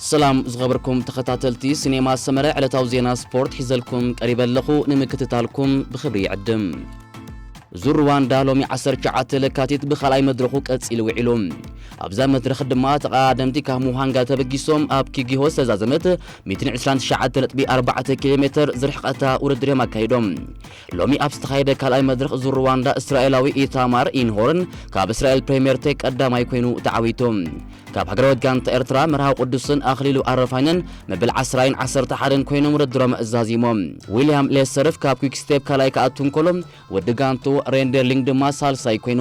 ሰላም ዝኸበርኩም ተኸታተልቲ ሲኔማ ሰመረ፣ ዕለታዊ ዜና ስፖርት ሒዘልኩም ቀሪበ ኣለኹ። ንምክትታልኩም ብኽብሪ ይዕድም። ዙር ሩዋንዳ ሎሚ ዓሰርተ ትሽዓተ ለካቲት ብኻልኣይ መድረኹ ቀጺሉ ውዒሉ። ኣብዛ መድረኽ ድማ ተቐዳደምቲ ካብ ሙሃንጋ ተበጊሶም ኣብ ኪጊሆ ዝተዛዘመት ሚእትን ዕስራን ትሽዓተ ነጥቢ ኣርባዕተ ኪሎ ሜተር ዝርሕቐታ ውድድር እዮም ኣካይዶም። ሎሚ ኣብ ዝተኻየደ ካልኣይ መድረኽ ዙር ሩዋንዳ እስራኤላዊ ኢታማር ኢንሆርን ካብ እስራኤል ፕሬምየር ቴክ ቀዳማይ ኮይኑ ተዓዊቱ። ካብ ሃገራዊት ጋንታ ኤርትራ መርሃዊ ቅዱስን ኣኽሊሉ ኣረፋይነን መበል ዓስራይን ዓሰርተ ሓደን ኮይኖም ውድድሮም ዛዚሞም። ዊልያም ሌሰርፍ ካብ ኩክ ስቴፕ ካልኣይ ክኣቱ እንከሎ፣ ወዲ ጋንቱ ሬንደርሊንግ ድማ ሳልሳይ ኮይኑ።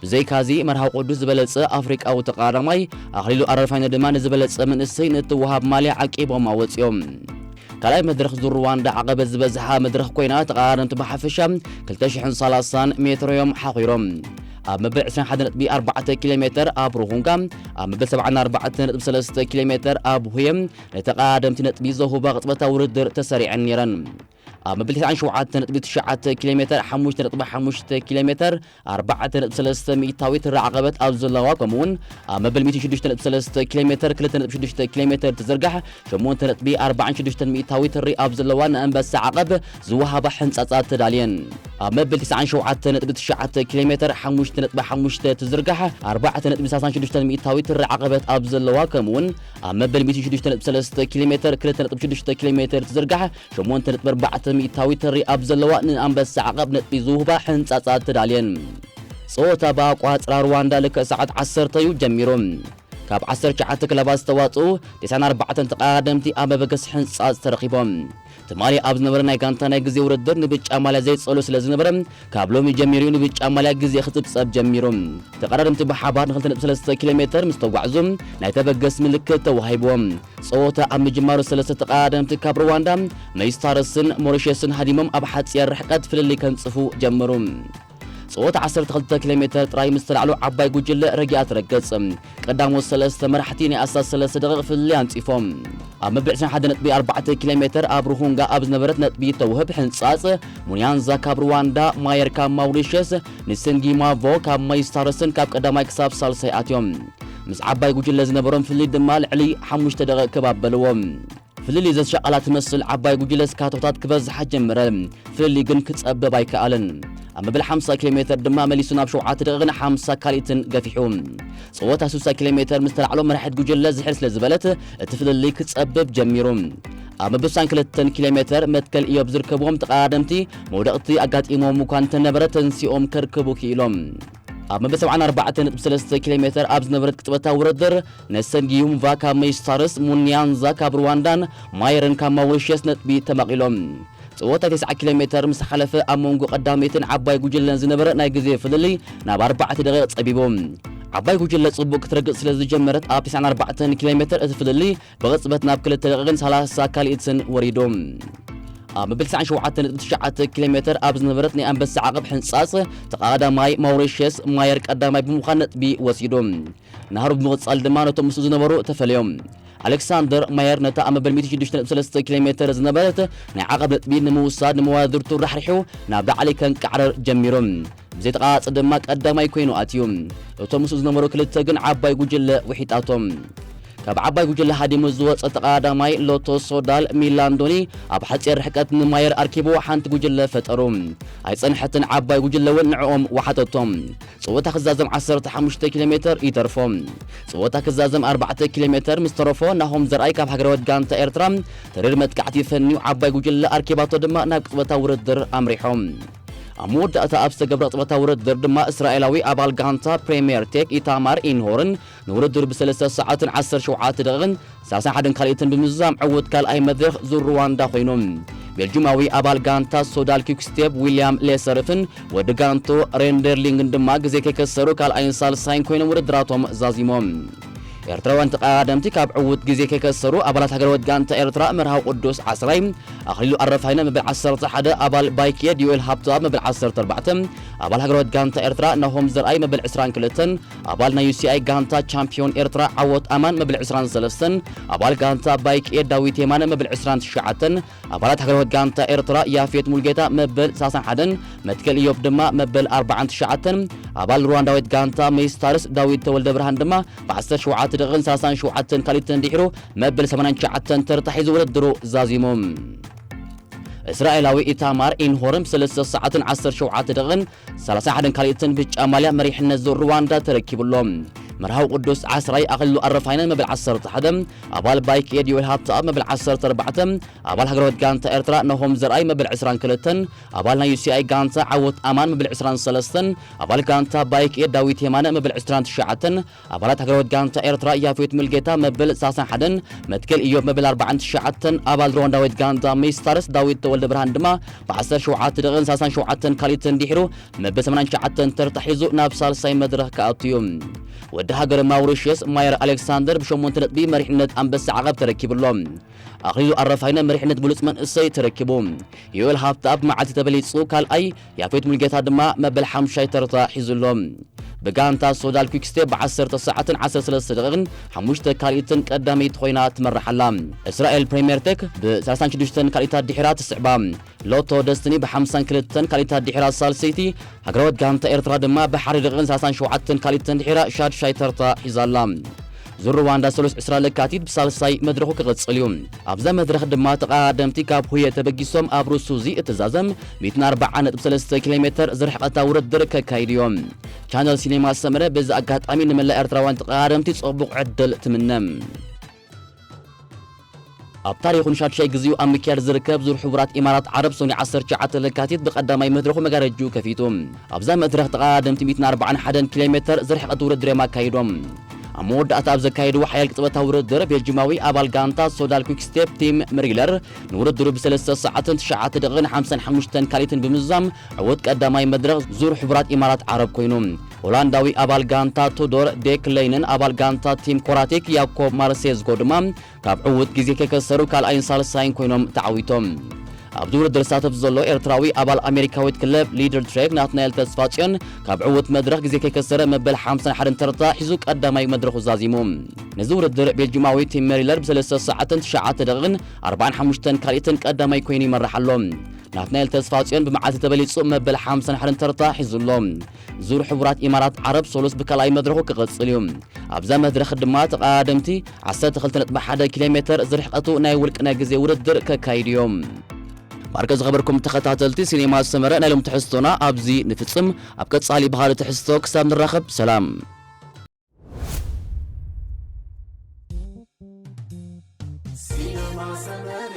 ብዘይካዚ መርሃዊ ቅዱስ ዝበለጸ ኣፍሪቃዊ ተቐዳዳማይ ኣኽሊሉ ኣረፋይነ ድማ ንዝበለጸ መንእሰይ ንእትወሃብ ማልያ ዓቂቦም ኣወጺኦም። ካልኣይ መድረኽ ዙር ሩዋንዳ ዓቐበት ዝበዝሓ መድረኽ ኮይና፣ ተቐዳደምቲ ብሓፈሻ ክልተ ሽሕን ሰላሳን ሜትሮ እዮም ሓኺሮም። ኣብ መበል ዕስራን ሓደን ነጥቢ ኣርባዕተ ኪሎ ሜተር ኣብ ሩኹንጋ፣ ኣብ መበል ሰብዓን ኣርባዕተን ነጥቢ ሰለስተ ኪሎ ሜተር ኣብ ሁየ፣ ንተቐዳደምቲ ነጥቢ ዘውህባ ቅጽበታዊ ውድድር ተሰሪዐን ነይረን። ኣብ መበል ተስዓን ሸውዓተን ነጥቢ ትሽዓተ ኪሎ ሜተር፣ ሓሙሽተ ነጥቢ ሓሙሽተ ኪሎ ሜተር፣ ኣርባዕተ ነጥቢ ሰለስተ ሚእታዊት ትሪ ዓቐበት ኣብ ዘለዋ፣ ከምኡ'ውን ኣብ መበል ሚእቲ ሽዱሽተ ነጥቢ ሰለስተ ኪሎ ሜተር፣ ክልተ ነጥቢ ሽዱሽተ ኪሎ ሜተር ትዝርጋሕ፣ ሸሞንተ ነጥቢ ኣርባዓን ሽዱሽተን ሚእታዊት ትሪ ኣብ ዘለዋ ንኣንበሳ ዓቐብ ዝወሃባ ሕንጻጻት ተዳልየን። ኣብ መበል ተስዓን ሸውዓተን ነጥቢ ትሽዓተ ኪሎ ሜተር፣ ሓሙሽተ ነጥቢ ሓሙሽተ ትዝርጋሕ፣ ኣርባዕተ ነጥቢ ሰላሳን ሽዱሽተን ሚእታዊት ትሪ ዓቐበት ኣብ ዘለዋ፣ ከምኡ'ውን ኣብ መበል ሚእቲ ሽዱሽተ ነጥቢ ሰለስተ ኪሎ ሜተር፣ ክልተ ነጥቢ ሽዱሽተ ኪሎ ሜተር ትዝርጋሕ፣ ሸሞንተ ነጥቢ ኣርባዕተ ሚእታዊት ትሪ ኣብ ዘለዋ ንኣንበሳ ዓቐብ ነጥቢ ዝውህባ ሕንጻጻት ተዳልየን። ጸወታ ብኣቋጽራ ሩዋንዳ ልክዕ ሰዓት ዓሰርተ እዩ ጀሚሩ። ካብ ዓሰርተ ትሽዓተ ክለባት ዝተዋጽኡ ተስዓን ኣርባዕተን ተቐዳደምቲ ኣብ መበገሲ ሕንጻጽ ተረኺቦም። ትማሊ ኣብ ዝነበረ ናይ ጋንታ ናይ ግዜ ውድድር ንብጫ ማልያ ዘይጸሉ ስለ ዝነበረ፣ ካብ ሎሚ ጀሚሩ ንብጫ ማልያ ግዜ ክጽብጸብ ጀሚሩ። ተቐዳደምቲ ብሓባር ንክልተ ነጥቢ ሰለስተ ኪሎ ሜተር ምስ ተጓዕዙ፣ ናይ ተበገስ ምልክት ተዋሂብዎም። ጸወታ ኣብ ምጅማሩ ሰለስተ ተቐዳደምቲ ካብ ሩዋንዳ፣ መይስታረስን ሞሪሸስን ሃዲሞም ኣብ ሓጺር ርሕቀት ፍልልይ ከንጽፉ ጀመሩ። ጸወታ ዓሰርተ ክልተ ኪሎ ሜተር ጥራይ ምስ ተላዕሉ ዓባይ ጉጅለ ረጊኣ ትረግጽ። ቀዳሞት ሰለስተ መራሕቲ ናይ ኣስታት ሰለስተ ደቂቕ ፍልልይ ኣንጺፎም። ኣብ መበል ዕስራን ሓደን ነጥቢ ኣርባዕተ ኪሎ ሜተር ኣብ ሩኹንጋ ኣብ ዝነበረት ነጥቢ ተውህብ ሕንጻጽ፣ ሙንያንዛ ካብ ሩዋንዳ፣ ማየር ካብ ማውሪሸስ፣ ንሰንጊማቮ ካብ ማይስታረስን ካብ ቀዳማይ ክሳብ ሳልሳይ ኣትዮም። ምስ ዓባይ ጉጅለ ዝነበሮም ፍልልይ ድማ ልዕሊ ሓሙሽተ ደቂቕ ክብ ኣበልዎም። ፍልልይ ዘሻቐላ ትመስል ዓባይ ጉጅለ ስካቶታት ክበዝሓ ጀመረ። ፍልልይ ግን ክጸብብ ኣይከኣለን። ኣብ መበል ሓምሳ ኪሎ ሜተር ድማ መሊሱ ናብ ሸውዓተ ደቂቕን ሓምሳ ካልኢትን ገፊሑ። ጸወታ ስሳ ኪሎ ሜተር ምስ ተላዕሎ መራሒት ጉጅለ ዝሕል ስለ ዝበለት እቲ ፍልልይ ክጸብብ ጀሚሩ። ኣብ መበል ስሳን ክልተን ኪሎ ሜተር መትከል ኢዮብ ዝርከብዎም ተቐዳደምቲ መውደቕቲ ኣጋጢሞም እኳ እንተነበረ ተንሲኦም ከርክቡ ክኢሎም። ኣብ መበል ሰብዓን ኣርባዕተን ነጥቢ ሰለስተ ኪሎ ሜተር ኣብ ዝነበረት ቅጽበታዊ ውድድር ነሰን ጊዩምቫ ካብ መይስታርስ፣ ሙንያንዛ ካብ ሩዋንዳን ማየርን ካብ ማውሪሽየስ ነጥቢ ተማቒሎም። ጸወታ ተስዓ ኪሎ ሜተር ምስ ሓለፈ ኣብ መንጎ ቀዳመይትን ዓባይ ጉጅለን ዝነበረ ናይ ግዜ ፍልልይ ናብ ኣርባዕተ ደቂቕ ጸቢቡ። ዓባይ ጉጅለ ጽቡቕ ክትረግጽ ስለ ዝጀመረት ኣብ ተስዓን ኣርባዕተን ኪሎ ሜተር እቲ ፍልልይ ብቕጽበት ናብ ክልተ ደቂቕን ሰላሳ ካልኢትን ወሪዱ። ኣብ መበል ተስዓን ሸውዓተን ነጥቢ ትሽዓተ ኪሎ ሜተር ኣብ ዝነበረት ናይ ኣንበሳ ዓቐብ ሕንጻጽ ተቐዳዳማይ ማውሪሽየስ ማየር ቀዳማይ ብምዃን ነጥቢ ወሲዱ። ናህሩ ብምቕጻል ድማ ነቶም ምስኡ ዝነበሩ ተፈልዮም። ኣሌክሳንደር ማየር ነታ ኣብ መበል ሚእቲ ሽዱሽተ ነጥቢ ሰለስተ ኪሎ ሜተር ዝነበረት ናይ ዓቐብ ነጥቢ ንምውሳድ ንመዋድርቱ ራሕሪሑ ናብ ላዕሊ ከንቃዕረር ጀሚሩ። ብዘይተቓጽ ድማ ቀዳማይ ኮይኑ ኣትዩ። እቶም ምስኡ ዝነበሩ ክልተ ግን ዓባይ ጉጅለ ውሒጣቶም። ካብ ዓባይ ጉጅለ ሃዲሙ ዝወጸ ተቐዳዳማይ ሎቶ ሶዳል ሚላንዶኒ ኣብ ሓጺር ርሕቀት ንማየር ኣርኪቡ ሓንቲ ጉጅለ ፈጠሩ። ኣይጸንሐትን ዓባይ ጉጅለ እውን ንዕኦም ወሓጠቶም። ጸወታ ክዛዘም ዓሰርተ ሓሙሽተ ኪሎ ሜተር ይተርፎ። ጸወታ ክዛዘም ኣርባዕተ ኪሎ ሜተር ምስ ተረፎ ናሆም ዘርኣይ ካብ ሃገራዊት ጋንታ ኤርትራ ተሪር መጥቃዕቲ ፈንዩ ዓባይ ጉጅለ ኣርኪባቶ ድማ ናብ ቅጽበታዊ ውድድር ኣምሪሖም። ኣብ መወዳእታ ኣብ ዝተገብረ ቅጽበታዊ ውድድር ድማ እስራኤላዊ ኣባል ጋንታ ፕሬምየር ቴክ ኢታማር ኢንሆርን ንውድድር ብሰለስተ ሰዓትን ዓሰርተ ሸውዓተ ደቂቕን ሰላሳን ሓደን ካልኢትን ብምዝዛም ዕዉት ካልኣይ መድረኽ ዙር ሩዋንዳ ኮይኑ። ቤልጁማዊ ኣባል ጋንታ ሶዳል ኪክስቴፕ ዊልያም ሌሰርፍን ወዲ ጋንቶ ሬንደርሊንግን ድማ ግዜ ከይከሰሩ ካልኣይን ሳልሳይን ኮይኖም ውድድራቶም ዛዚሞም። ኤርትራውያን ተቐዳደምቲ ካብ ዕዉት ግዜ ከይከሰሩ ኣባላት ሃገራዊት ጋንታ ኤርትራ መርሃዊ ቅዱስ ዓስራይ፣ ኣኽሊሉ ኣረፋይነ መበል ዓሰርተ ሓደ፣ ኣባል ባይክኤድ ዮኤል ሃብተኣብ መበል ዓሰርተ ኣርባዕተ፣ ኣባል ሃገራዊት ጋንታ ኤርትራ ናሆም ዘርኣይ መበል ዕስራን ክልተን፣ ኣባል ናይ ዩ ሲ ኣይ ጋንታ ቻምፒዮን ኤርትራ ዓወት ኣማን መበል ዕስራን ሰለስተን፣ ኣባል ጋንታ ባይክኤድ ዳዊት የማነ መበል ዕስራን ትሽዓተን፣ ኣባላት ሃገራዊት ጋንታ ኤርትራ ያፌት ሙልጌታ መበል ሰላሳን ሓደን፣ መትከል ኢዮብ ድማ መበል ኣርባዓን ትሽዓተን፣ ኣባል ሩዋንዳዊት ጋንታ መይስታርስ ዳዊት ተወልደ ብርሃን ድማ ብ ዓሰርተ ሸውዓተ ደቕን ሰላሳን ሸውዓተን ካልኢትን ድሒሩ መበል ሰማንያን ትሽዓተን ተርታ ሒዙ ውድድሩ ዛዚሙ። እስራኤላዊ ኢታማር ኢንሆርም ሰለስተ ሰዓትን ዓሰርተ ሸውዓተ ደቕን ሰላሳን ሓደን ካልኢትን ብጫ ማልያ መሪሕነት ዙር ሩዋንዳ ተረኪቡ ኣሎ። መርሃዊ ቅዱስ ዓስራይ ኣኽሊሉ ኣረፋይነ መበል ዓሰርተ ሓደ፣ ኣባል ባይክ ኤድ ዮኤል ሃብተኣብ መበል ዓሰርተ ኣርባዕተ፣ ኣባል ሃገራዊት ጋንታ ኤርትራ ናሆም ዘርኣይ መበል ዕስራን ክልተን፣ ኣባል ናይ ዩ ሲ ኣይ ጋንታ ዓወት ኣማን መበል ዕስራን ሰለስተን፣ ኣባል ጋንታ ባይክ ኤድ ዳዊት የማነ መበል ዕስራን ትሽዓተን፣ ኣባላት ሃገራዊት ጋንታ ኤርትራ ያፌት ሙልጌታ መበል ሰላሳን ሓደን፣ መትከል ኢዮብ መበል ኣርባዓን ትሽዓተን፣ ኣባል ሩዋንዳዊት ጋንታ ሚስታርስ ዳዊት ተወልደ ብርሃን ድማ ብ ዓሰርተ ሸውዓተ ደቕን ሰላሳን ሸውዓተን ካልኢትን ድሒሩ መበል ሰማንያን ትሽዓተን ተርታ ሒዙ ናብ ሳልሳይ መድረኽ ክኣቱ እዩ። ወዲ ሃገር ማውሪሽየስ ማየር ኣሌክሳንደር ብሸሞንተ ነጥቢ መሪሕነት ኣንበሳ ዓቐብ ተረኪቡ ኣሎ። ኣኽሊሉ ኣረፋይነ መሪሕነት ብሉጽ መንእሰይ ተረኪቡ። ዮኤል ሃብተኣብ መዓልቲ ተበሊጹ ካልኣይ፣ ያፌት ሙልጌታ ድማ መበል ሓምሻይ ተርታ ሒዙ ኣሎ። ብጋንታ ሶዳል ኩክስቴፕ ብ ዓሰርተ ሰዓትን ዓሰርተ ሰለስተ ደቂቕን ሓሙሽተ ካልኢትን ቀዳመይቲ ኮይና ትመርሕ ኣላ። እስራኤል ፕሪምየር ቴክ ብ ሰላሳን ሽዱሽተን ካልኢታት ድሒራ ትስዕባ። ሎቶ ደስትኒ ብ ሓምሳን ክልተን ካልኢታት ድሒራ ሳልሰይቲ፣ ሃገራዊት ጋንታ ኤርትራ ድማ ብሓደ ደቂቕን ሰላሳን ሸውዓተን ካልኢትን ድሒራ ሻድሻይ ተርታ ሒዛ ኣላ። ዙር ሩዋንዳ ሰሉስ ዕስራ ለካቲት ብሳልሳይ መድረኹ ክቕጽል እዩ። ኣብዛ መድረኽ ድማ ተቐዳደምቲ ካብ ሁየ ተበጊሶም ኣብ ሩሱዚ እትዛዘም ሚእትን ኣርባዓን ነጥቢ ሰለስተ ኪሎ ሜተር ዝርሕቐታ ውድድር ከካይዱ እዮም። ቻነል ሲኔማ ሰመረ በዚ ኣጋጣሚ ንመላእ ኤርትራውያን ተቐዳደምቲ ጽቡቕ ዕድል ትምነ። ኣብ ታሪኹ ንሻድሻይ ግዜኡ ኣብ ምክያድ ዝርከብ ዙር ሕቡራት ኢማራት ዓረብ ሶኒ ዓሰርተ ትሽዓተ ለካቲት ብቐዳማይ መድረኹ መጋረጅኡ ከፊቱ። ኣብዛ መድረኽ ተቐዳደምቲ ሚእትን ኣርባዓን ሓደን ኪሎ ሜተር ዝርሕቐት ውድድር እዮም ኣካይዶም። ኣብ መወዳእታ ኣብ ዘካየድዎ ሓያል ቅጽበታዊ ውድድር ቤልጂማዊ ኣባል ጋንታ ሶዳል ኩክስቴፕ ቲም ምሪለር ንውድድሩ ብሰለስተ ሰዓትን ትሽዓተ ደቂቕን ሓምሳን ሓሙሽተን ካልኢትን ብምዝዛም ዕዉት ቀዳማይ መድረኽ ዙር ሕቡራት ኢማራት ዓረብ ኮይኑ። ሆላንዳዊ ኣባል ጋንታ ቱዶር ዴክ ለይንን ኣባል ጋንታ ቲም ኮራቲክ ያኮብ ማርሴዝጎ ድማ ካብ ዕዉት ግዜ ከይከሰሩ ካልኣይን ሳልሳይን ኮይኖም ተዓዊቶም። ኣብዚ ውድድር ዝሳተፍ ዘሎ ኤርትራዊ ኣባል ኣሜሪካዊት ክለብ ሊድል ትሬክ ናትናኤል ተስፋጽዮን ካብ ዕዉት መድረኽ ግዜ ከይከሰረ መበል ሓምሳን ሓደን ተርታ ሒዙ ቀዳማይ መድረኹ ዛዚሙ። ነዚ ውድድር ቤልጂማዊ ቲም ሜሪለር ብሰለስተ ሰዓትን ትሽዓተ ደቂቕን ኣርባዓን ሓሙሽተን ካልኢትን ቀዳማይ ኮይኑ ይመርሕ ኣሎ። ናትናኤል ተስፋጽዮን ብመዓልቲ ተበሊጹ መበል ሓምሳን ሓደን ተርታ ሒዙ ኣሎ። ዙር ሕቡራት ኢማራት ዓረብ ሰሉስ ብካልኣይ መድረኹ ክቕጽል እዩ። ኣብዛ መድረኽ ድማ ተቐዳደምቲ ዓሰርተ ክልተ ነጥቢ ሓደ ኪሎ ሜተር ዝርሕቐቱ ናይ ውልቅነ ግዜ ውድድር ከካይዱ እዮም። ማርከ ዝኸበርኩም ተኸታተልቲ ሲኔማ ሰመረ ናይ ሎም ትሕዝቶና ኣብዚ ንፍጽም። ኣብ ቀጻሊ ብኻልእ ትሕዝቶ ክሳብ ንራኸብ ሰላም። ሲነማ ሰመረ፣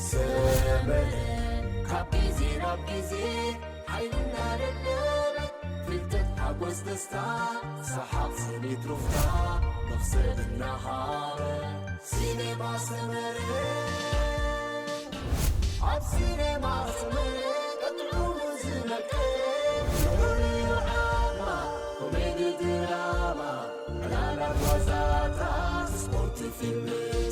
ሰመረ፣ ካብ ግዜ ናብ ግዜ ሓይልና ደለበ፣ ፍልጠት ሓጎስ ደስታ፣ ሰሓቕ ስኒት ሩፍታ፣ መኽሰብ እናሃበ። ሲነማ ሰመረ፣ ኣብ ሲነማ ሰመረ፣ ቀጥዑ ዝመልከ፣ ልዑል ዓማ፣ ኮሜዲ ድራማ፣ ዕላላት ዋዛታት፣ ስፖርት ፊልም፣